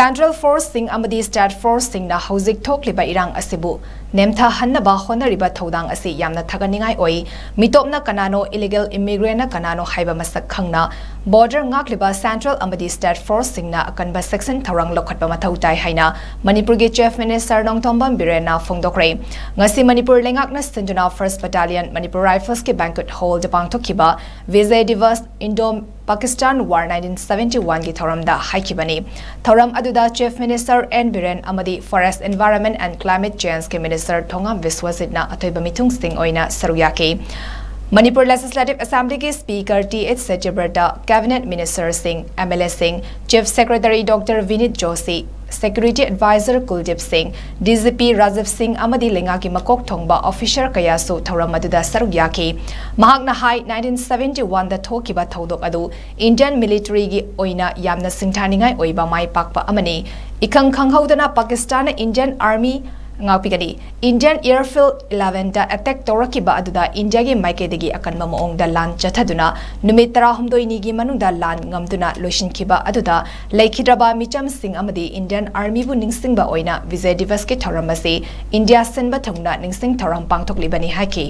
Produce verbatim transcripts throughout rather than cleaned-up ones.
Central Force ꯁꯤꯡ ꯑꯃꯗꯤ State Force ꯁꯤꯡꯅ ꯍꯧꯖꯤꯛ ꯊꯣꯛꯂꯤꯕ ꯏꯔꯥꯡ ꯑꯁꯤꯕꯨ ꯅꯦꯝꯊꯍꯟꯅꯕ ꯍꯣꯠꯅꯔꯤꯕ ꯊꯧꯗꯥꯡ ꯑꯁꯤ ꯌꯥꯝꯅ ꯊꯥꯒꯠꯅꯤꯡꯉꯥꯏ ꯑꯣꯏ꯫ ꯃꯤꯇꯣꯞꯅ ꯀꯅꯥꯅꯣ, illegal immigrant ꯅ ꯀꯅꯥꯅꯣ ꯍꯥꯏꯕ ꯃꯁꯛ ꯈꯪꯅ border ꯉꯥꯛꯂꯤꯕ Central ꯑꯃꯗꯤ State Force ꯁꯤꯡꯅ ꯑꯀꯟꯕ ꯆꯦꯛꯁꯤꯟ ꯊꯧꯔꯥꯡ ꯂꯧꯈꯠꯄ ꯃꯊꯧ ꯇꯥꯏ ꯍꯥꯏꯅ ꯃꯅꯤꯄꯨꯔꯒꯤ Chief Minister ꯅꯣꯡꯊꯣꯝꯕꯝ ꯕꯤꯔꯦꯟꯅ ꯐꯣꯡꯗꯣꯛꯈ꯭ꯔꯦ꯫ ꯉꯁꯤ ꯃꯅꯤꯄꯨꯔ ꯂꯩꯉꯥꯛꯅ ꯁꯤꯟꯗꯨꯅ First Battalion Manipur Rifles ꯀꯤ banquet hall ꯗ ꯄꯥꯡꯊꯣꯛꯈꯤꯕ Vijay Diwas Indo Pakistan War nineteen seventy one ꯒꯤ ꯊꯧꯔꯝꯗ ꯍꯥꯏꯈꯤꯕꯅꯤ꯫ ꯊꯧꯔꯝ ꯑꯗꯨꯗ Chief Minister ꯑꯦꯟ ꯕꯤꯔꯦꯟ ꯑꯃꯗꯤ Forest, Environment and Climate Change ꯀꯤ Minister ꯊꯣꯉꯥꯝ ꯕꯤꯁ꯭ꯋꯖꯤꯠꯅ ꯑꯊꯣꯏꯕ ꯃꯤꯊꯨꯡꯁꯤꯡ ꯑꯣꯏꯅ ꯁꯔꯨꯛ ꯌꯥꯈꯤ꯫ ꯃꯅꯤꯄꯨꯔ Legislative Assembly ꯒꯤ Speaker T H Satyabrata, Cabinet Minister ꯁꯤꯡ, ꯑꯦꯝ ꯑꯦꯜ ꯑꯦ ꯁꯤꯡ, Chief Secretary doctor Vineet Joshi, Security Advisor Kuldeep Singh, D G P Rajiv ꯁꯤꯡ ꯑꯃꯗꯤ ꯂꯩꯉꯥꯛꯀꯤ ꯃꯀꯣꯛ ꯊꯣꯡꯕ officer ꯀꯌꯥꯁꯨ ꯊꯧꯔꯝ ꯑꯗꯨꯗ ꯁꯔꯨꯛ ꯌꯥꯈꯤ꯫ ꯃꯍꯥꯛꯅ ꯍꯥꯏ, nineteen seventy one ꯗ ꯊꯣꯛꯈꯤꯕ ꯊꯧꯗꯣꯛ ꯑꯗꯨ Indian military ꯒꯤ ꯑꯣꯏꯅ ꯌꯥꯝꯅ ꯁꯤꯡꯊꯥꯅꯤꯡꯉꯥꯏ ꯑꯣꯏꯕ ꯃꯥꯏ ꯄꯥꯛꯄ ꯑꯃꯅꯤ꯫ ꯏꯈꯪ ꯈꯪꯍꯧꯗꯅ ꯄꯥꯀꯤꯁꯇꯥꯟꯅ Indian Army ꯉꯥꯛꯄꯤꯒꯅꯤ꯫ Indian Airfield eleven ꯗ attack ꯇꯧꯔꯛꯈꯤꯕ ꯑꯗꯨꯗ ꯏꯟꯗꯤꯌꯥꯒꯤ ꯃꯥꯏꯀꯩꯗꯒꯤ ꯑꯀꯟꯕ ꯃꯑꯣꯡꯗ ꯂꯥꯟ ꯆꯠꯊꯗꯨꯅ ꯅꯨꯃꯤꯠ ꯇꯔꯥꯍꯨꯝꯗꯣꯏꯅꯤꯒꯤ ꯃꯅꯨꯡꯗ ꯂꯥꯟ ꯉꯝꯗꯨꯅ ꯂꯣꯏꯁꯤꯟꯈꯤꯕ ꯑꯗꯨꯗ ꯂꯩꯈꯤꯗ꯭ꯔꯕ ꯃꯤꯆꯝꯁꯤꯡ ꯑꯃꯗꯤ Indian Army ꯕꯨ ꯅꯤꯡꯁꯤꯡꯕ ꯑꯣꯏꯅ Vijay Diwas ꯀꯤ ꯊꯧꯔꯝ ꯑꯁꯤ ꯏꯟꯗꯤꯌꯥ ꯁꯤꯟꯕ ꯊꯨꯡꯅ ꯅꯤꯡꯁꯤꯡ ꯊꯧꯔꯝ ꯄꯥꯡꯊꯣꯛꯂꯤꯕꯅꯤ ꯍꯥꯏꯈꯤ꯫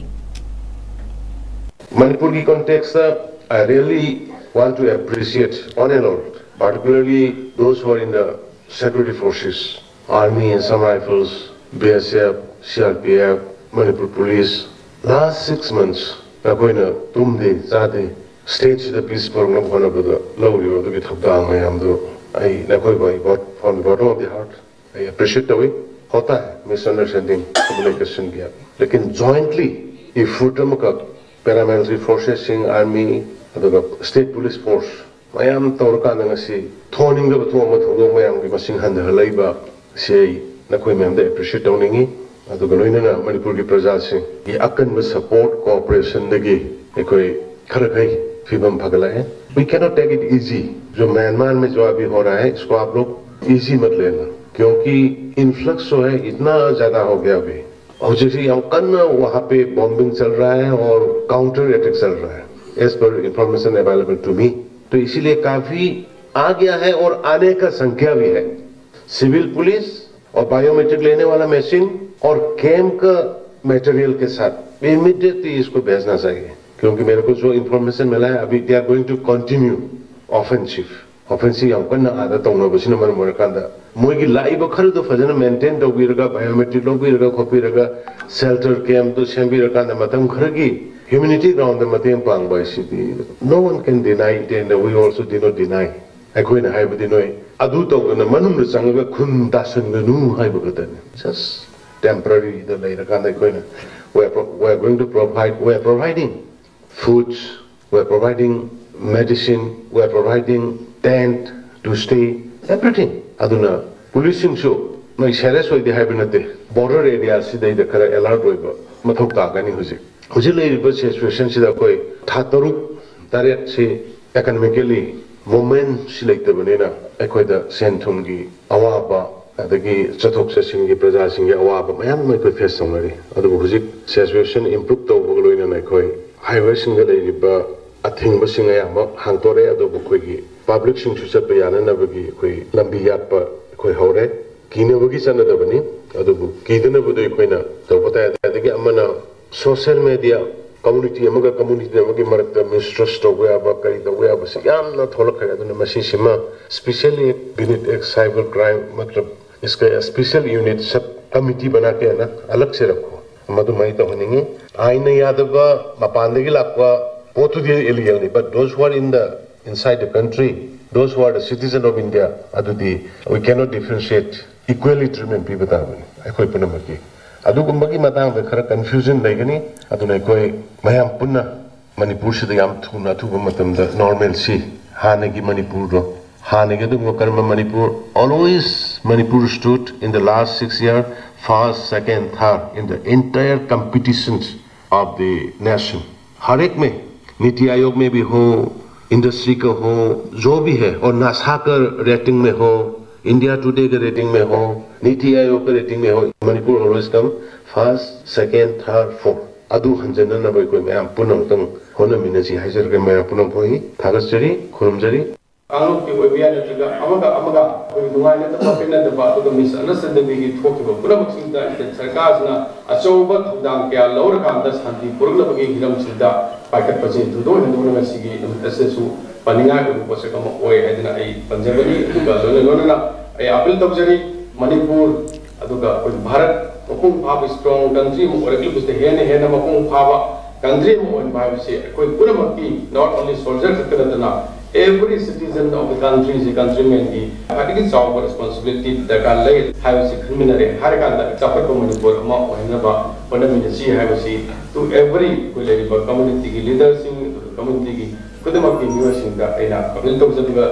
ꯃꯅꯤꯄꯨꯔꯒꯤ context ꯇ, I really want to appreciate one and all, particularly those who are in the security forces, Army, Assam Rifles, B S F, C R P F, Manipur Police. Last six months, ꯅꯈꯣꯏꯅ ꯇꯨꯝꯗꯦ ꯆꯥꯗꯦ, state ꯁꯤꯗ peace ꯄꯨꯔꯛꯅꯕ ꯍꯣꯠꯅꯕꯗ ꯂꯧꯔꯤꯕ ꯑꯗꯨꯒꯤ ꯊꯧꯗꯥꯡ ꯃꯌꯥꯝꯗꯨ ꯑꯩ ꯅꯈꯣꯏꯕꯨ ꯑꯩ boat-, from the bottom of the heart ꯑꯩ appreciate ꯇꯧꯏ꯫ ꯍꯣꯇꯥ ꯍꯦ misunderstanding, communication gap, ꯂꯦꯀꯤꯟ jointly effort ꯑꯃꯈꯛ paramilitary forces ꯁꯤꯡ, Army, ꯑꯗꯨꯒ state police force ꯃꯌꯥꯝ ꯇꯧꯔꯀꯥꯟꯗ ꯉꯁꯤ ꯊꯣꯛꯍꯟꯅꯤꯡꯗꯕ ꯊꯣꯛꯑꯝꯕ ꯊꯧꯗꯣꯛ ꯃꯌꯥꯝꯒꯤ ꯃꯁꯤꯡ ꯍꯟꯊꯍꯜꯂꯛꯏꯕ ꯁꯤ ꯑꯩ ꯅꯈꯣꯏ ꯃꯌꯥꯝꯗ appreciate ꯇꯧꯅꯤꯡꯉꯤ꯫ ꯑꯗꯨꯒ ꯂꯣꯏꯅꯅ ꯃꯅꯤꯄꯨꯔꯒꯤ ꯄ꯭ꯔꯖꯥꯁꯤꯡꯒꯤ ꯑꯀꯟꯕ support, cooperation ꯗꯒꯤ ꯑꯩꯈꯣꯏ ꯈꯔ ꯈꯩ ꯐꯤꯕꯝ ꯐꯒꯠꯂꯛꯑꯦ꯫ We cannot take it easy. जो म्यांमार में जो अभी हो रहा है, इसको आप लोग easy मत लेना, क्योंकि influx जो है, इतना ज्यादा हो गया अभी। हौजेसी यंकन वहां पे बॉम्बिंग चल रहा है और काउंटर अटैक चल रहा है, as per information available to me। तो इसीलिए काफी आ गया है और आने का संख्या भी है। सिविल पुलिस और बायोमेट्रिक लेने वाला मशीन और कैंप का मटेरियल के साथ इमीडिएटली इसको भेजना चाहिए, क्योंकि मेरे को जो इंफॉर्मेशन मिला है, अभी they are going to continue offensive. Offensive ꯌꯥꯝ ꯀꯟꯅ ꯑꯥꯗ ꯇꯧꯅꯕꯁꯤꯅ ꯃꯔꯝ ꯑꯣꯏꯔꯀꯥꯟꯗ ꯃꯣꯏꯒꯤ ꯂꯥꯛꯏꯕ ꯈꯔꯗꯣ ꯐꯖꯅ ꯃꯦꯟꯇꯦꯟ ꯇꯧꯕꯤꯔꯒ, ꯕꯥꯏꯑꯣꯃꯦꯇ꯭ꯔꯤꯛ ꯂꯧꯕꯤꯔꯒ ꯈꯣꯠꯄꯤꯔꯒ, ꯁꯦꯜꯇꯔ ꯀꯦꯝꯞꯇꯣ ꯁꯦꯝꯕꯤꯔꯀꯥꯟꯗ ꯃꯇꯝ ꯈꯔꯒꯤ ꯍ꯭ꯌꯨꯃꯤꯅꯤꯇꯤ ꯒ꯭ꯔꯥꯎꯟꯗ ꯃꯇꯦꯡ ꯄꯥꯡꯕ ꯍꯥꯏꯁꯤꯗꯤ, no one can deny it and we also did not deny. ꯑꯩꯈꯣꯏꯅ ꯍꯥꯏꯕꯗꯤ ꯅꯣꯏ ꯑꯗꯨ ꯇꯧꯗꯅ ꯃꯅꯨꯡꯗ ꯆꯪꯉꯒ ꯈꯨꯟ ꯇꯥꯁꯟꯒꯅꯨ ꯍꯥꯏꯕ ꯈꯛꯇꯅꯤ꯫ Just temporary ꯗ ꯂꯩꯔꯀꯥꯟꯗ ꯑꯩꯈꯣꯏꯅ we are pro- we are going to provide, we are providing foods, we are providing medicine, we are providing tent to stay, everything. ꯑꯗꯨꯅ ꯄꯨꯂꯤꯁꯁꯤꯡꯁꯨ ꯅꯣꯏ ꯁꯦꯔꯤꯌꯁ ꯑꯣꯏꯗꯦ ꯍꯥꯏꯕ ꯅꯠꯇꯦ, ꯕꯣꯔꯗꯔ ꯑꯦꯔꯤꯌꯥꯁꯤꯗꯩꯗ ꯈꯔ ꯑꯦꯂꯔꯠ ꯑꯣꯏꯕ ꯃꯊꯧ ꯇꯥꯒꯅꯤ꯫ ꯍꯧꯖꯤꯛ ꯍꯧꯖꯤꯛ ꯂꯩꯔꯤꯕ ꯁꯤꯆꯨꯋꯦꯁꯟꯁꯤꯗ ꯑꯩꯈꯣꯏ ꯊꯥ ꯇꯔꯨꯛ ꯇꯔꯦꯠꯁꯤ ꯑꯦꯀꯅꯣꯃꯤꯀꯦꯜꯂꯤ ꯃꯣꯃꯦꯟꯁꯤ ꯂꯩꯇꯕꯅꯤꯅ ꯑꯩꯈꯣꯏꯗ ꯁꯦꯟ ꯊꯨꯝꯒꯤ ꯑꯋꯥꯕ, ꯑꯗꯒꯤ ꯆꯠꯊꯣꯛ ꯆꯠꯁꯤꯟꯒꯤ ꯄ꯭ꯔꯖꯥꯁꯤꯡꯒꯤ ꯑꯋꯥꯕ ꯃꯌꯥꯝ ꯑꯃ ꯑꯩꯈꯣꯏ ꯐꯦꯁ ꯇꯧꯅꯔꯤ꯫ ꯑꯗꯨꯕꯨ ꯍꯧꯖꯤꯛ ꯁꯤꯆꯨꯋꯦꯁꯟ ꯏꯝꯄ꯭ꯔꯨꯞ ꯇꯧꯕꯒ ꯂꯣꯏꯅꯅ ꯑꯩꯈꯣꯏ ꯍꯥꯏꯋꯦꯁꯤꯡꯗ ꯂꯩꯔꯤꯕ ꯑꯊꯤꯡꯕꯁꯤꯡ ꯑꯌꯥꯝꯕ ꯍꯥꯡꯇꯣꯔꯛꯑꯦ꯫ ꯑꯗꯨꯕꯨ ꯑꯩꯈꯣꯏꯒꯤ ꯄꯕ꯭ꯂꯤꯛꯁꯤꯡꯁꯨ ꯆꯠꯄ ꯌꯥꯅꯅꯕꯒꯤ ꯑꯩꯈꯣꯏ ꯂꯝꯕꯤ ꯌꯥꯠꯄ ꯑꯩꯈꯣꯏ ꯍꯧꯔꯦ꯫ ꯀꯤꯅꯕꯒꯤ ꯆꯠꯅꯗꯕꯅꯤ, ꯑꯗꯨꯕꯨ ꯀꯤꯗꯅꯕꯗꯣ ꯑꯩꯈꯣꯏꯅ ꯇꯧꯕ ꯇꯥꯏ꯫ ꯑꯗꯒꯤ ꯑꯃꯅ ꯁꯣꯁꯤꯌꯦꯜ ꯃꯦꯗꯤꯌꯥ, ꯀꯝꯃꯨꯅꯤꯇꯤ ꯑꯃꯒ ꯀꯝꯃꯨꯅꯤꯇꯤ ꯑꯃꯒꯤ ꯃꯔꯛꯇ ꯃꯤꯁꯇ꯭ꯔꯁ ꯇꯧꯕ ꯌꯥꯕ, ꯀꯔꯤ ꯇꯧꯕ ꯌꯥꯕꯁꯤ ꯌꯥꯝꯅ ꯊꯣꯛꯂꯛꯈ꯭ꯔꯦ꯫ ꯑꯗꯨꯅ ꯃꯁꯤꯁꯤꯃ ꯁ꯭ꯄꯤꯁꯦꯜꯂꯤ ꯕꯤꯅꯤꯠ ꯑꯦꯛꯁ ꯁꯥꯏꯕꯔ ꯀ꯭ꯔꯥꯏꯝ ꯃꯇꯂꯕ ꯏꯁꯀ ꯁ꯭ꯄꯤꯁꯦꯜ ꯌꯨꯅꯤꯠ ꯁꯕ ꯀꯃꯤꯇꯤ ꯕꯅꯥ ꯀꯦ ꯍꯥꯏꯅ ꯑꯂꯛ ꯁꯦ ꯔꯈꯣ꯫ ꯃꯗꯨꯃꯥꯏꯅ ꯇꯧꯍꯟꯅꯤꯡꯉꯤ꯫ ꯑꯥꯏꯟꯅ ꯌꯥꯗꯕ ꯃꯄꯥꯟꯗꯒꯤ ꯂꯥꯛꯄ ꯄꯣꯠꯇꯨꯗꯤ ꯏꯂꯤꯒꯦꯜꯅꯤ, but those who are in the inside the country, those who are the citizen of India, ꯑꯗꯨꯗꯤ we cannot differentiate, equally treatment ꯄꯤꯕ ꯇꯥꯕꯅꯤ ꯑꯩꯈꯣꯏ ꯄꯨꯝꯅꯃꯛꯀꯤ꯫ ꯑꯗꯨꯒꯨꯝꯕꯒꯤ ꯃꯇꯥꯡꯗ ꯈꯔ ꯀꯟꯐ꯭ꯌꯨꯖꯟ ꯂꯩꯒꯅꯤ꯫ ꯑꯗꯨꯅ ꯑꯩꯈꯣꯏ ꯃꯌꯥꯝ ꯄꯨꯟꯅ ꯃꯅꯤꯄꯨꯔꯁꯤꯗ ꯌꯥꯝ ꯊꯨꯅ ꯑꯊꯨꯕ ꯃꯇꯝꯗ ꯅꯣꯔꯃꯦꯜꯁꯤ, ꯍꯥꯟꯅꯒꯤ ꯃꯅꯤꯄꯨꯔꯗꯣ, ꯍꯥꯟꯅꯒꯤ ꯑꯗꯨꯒꯨꯝꯕ ꯀꯔꯝꯕ Manipur, always Manipur stood in the last six year first, second, third in the entire competitions of the nation. हर एक में, नीति आयोग में भी हो, इंडस्ट्री का हो, जो भी है, और नासा का रेटिंग में हो, इंडिया टुडे के रेटिंग में हो, नीति आयोग के रेटिंग में हो, Manipur always come first, second, third, fourth. ꯑꯗꯨ ꯍꯟꯖꯅꯅꯕ ꯑꯩꯈꯣꯏ ꯃꯌꯥꯝ ꯄꯨꯝꯅꯃꯛꯇꯪ ꯍꯣꯠꯅꯃꯤꯟꯅꯁꯤ ꯍꯥꯏꯖꯔꯒ ꯃꯌꯥꯝ ꯄꯨꯝꯅꯃꯛꯄꯨ ꯑꯩ ꯊꯥꯒꯠꯆꯔꯤ, ꯈꯨꯔꯨꯝꯖꯔꯤ꯫ ꯀꯥꯡꯂꯨꯞꯀꯤ ꯑꯣꯏꯕ ꯌꯥꯏ, ꯅꯠꯇ꯭ꯔꯒ ꯑꯃꯒ ꯑꯃꯒ ꯑꯩꯈꯣꯏ ꯅꯨꯡꯉꯥꯏꯅꯗꯕ ꯄꯦꯟꯅꯗꯕ ꯑꯗꯨꯒ ꯃꯤꯁꯑꯟꯗꯔꯁꯇꯦꯟꯗꯤꯡꯗꯒꯤ ꯊꯣꯛꯈꯤꯕ ꯄꯨꯝꯅꯃꯛꯁꯤꯡꯗ ꯁ꯭ꯇꯦꯠ ꯁꯔꯀꯥꯔꯁꯤꯅ ꯑꯆꯧꯕ ꯊꯧꯗꯥꯡ ꯀꯌꯥ ꯂꯧꯔꯀꯥꯟꯗ ꯁꯥꯟꯇꯤ ꯄꯨꯔꯛꯅꯕꯒꯤ ꯍꯤꯔꯝꯁꯤꯗ ꯄꯥꯏꯈꯠꯄꯁꯤ ꯊꯣꯏꯗꯣꯛ ꯍꯦꯟꯗꯣꯛꯅ ꯉꯁꯤꯒꯤ ꯅꯨꯃꯤꯠ ꯑꯁꯤꯁꯨ ꯄꯟꯅꯤꯡꯉꯥꯏ ꯑꯣꯏꯕ ꯄꯣꯠꯁꯛ ꯑꯃ ꯑꯣꯏ ꯍꯥꯏꯗꯅ ꯑꯩ ꯄꯟꯖꯕꯅꯤ꯫ ꯑꯗꯨꯒ ꯂꯣꯏꯅ ꯂꯣꯏꯅꯅ ꯑꯩ ꯑꯄꯤꯜ ꯇꯧꯖꯔꯤ, ꯃꯅꯤꯄꯨꯔ ꯑꯗꯨꯒ ꯑꯩꯈꯣꯏ ꯚꯥꯔꯠ ꯃꯄꯨꯡ ꯐꯥꯕ ꯏꯁꯇ꯭ꯔꯣꯡ ꯀꯟꯇ꯭ꯔꯤ ꯑꯃ ꯑꯣꯏꯔꯛꯂꯤꯕꯁꯤꯗ ꯍꯦꯟꯅ ꯍꯦꯟꯅ ꯃꯄꯨꯡ ꯐꯥꯕ ꯀꯟꯇ꯭ꯔꯤ ꯑꯃ ꯑꯣꯏꯍꯟꯕ ꯍꯥꯏꯕꯁꯤ ꯑꯩꯈꯣꯏ ꯄꯨꯝꯅꯃꯛꯀꯤ, ꯅꯣꯠ ꯑꯣꯟꯂꯤ ꯁꯣꯜꯖꯔ ꯈꯛꯇ ꯅꯠꯇꯅ every citizen of the country ꯁꯤ ꯀꯟꯇ꯭ꯔꯤꯃꯦꯟꯒꯤ ꯈ꯭ꯋꯥꯏꯗꯒꯤ ꯆꯥꯎꯕ ꯔꯦꯁꯄꯣꯟꯁꯤꯕꯤꯂꯤꯇꯤ ꯗꯔꯀꯥꯔ ꯂꯩ ꯍꯥꯏꯕꯁꯤ ꯈꯟꯃꯤꯟꯅꯔꯦ꯫ ꯍꯥꯏꯔꯀꯥꯟꯗ ꯆꯥꯎꯈꯠꯄ ꯃꯅꯤꯄꯨꯔ ꯑꯃ ꯑꯣꯏꯍꯟꯅꯕ ꯍꯣꯠꯅꯃꯤꯟꯅꯁꯤ ꯍꯥꯏꯕꯁꯤ to every ꯑꯩꯈꯣꯏ ꯂꯩꯔꯤꯕ ꯀꯝꯃꯨꯅꯤꯇꯤꯒꯤ ꯂꯤꯗꯔꯁꯤꯡ, ꯑꯗꯨꯒ ꯀꯝꯃꯨꯅꯤꯇꯤꯒꯤ ꯈꯨꯗꯤꯡꯃꯛꯀꯤ ꯃꯤꯑꯣꯏꯁꯤꯡꯗ ꯑꯩꯅ ꯑꯄꯤꯜ ꯇꯧꯖꯕꯒ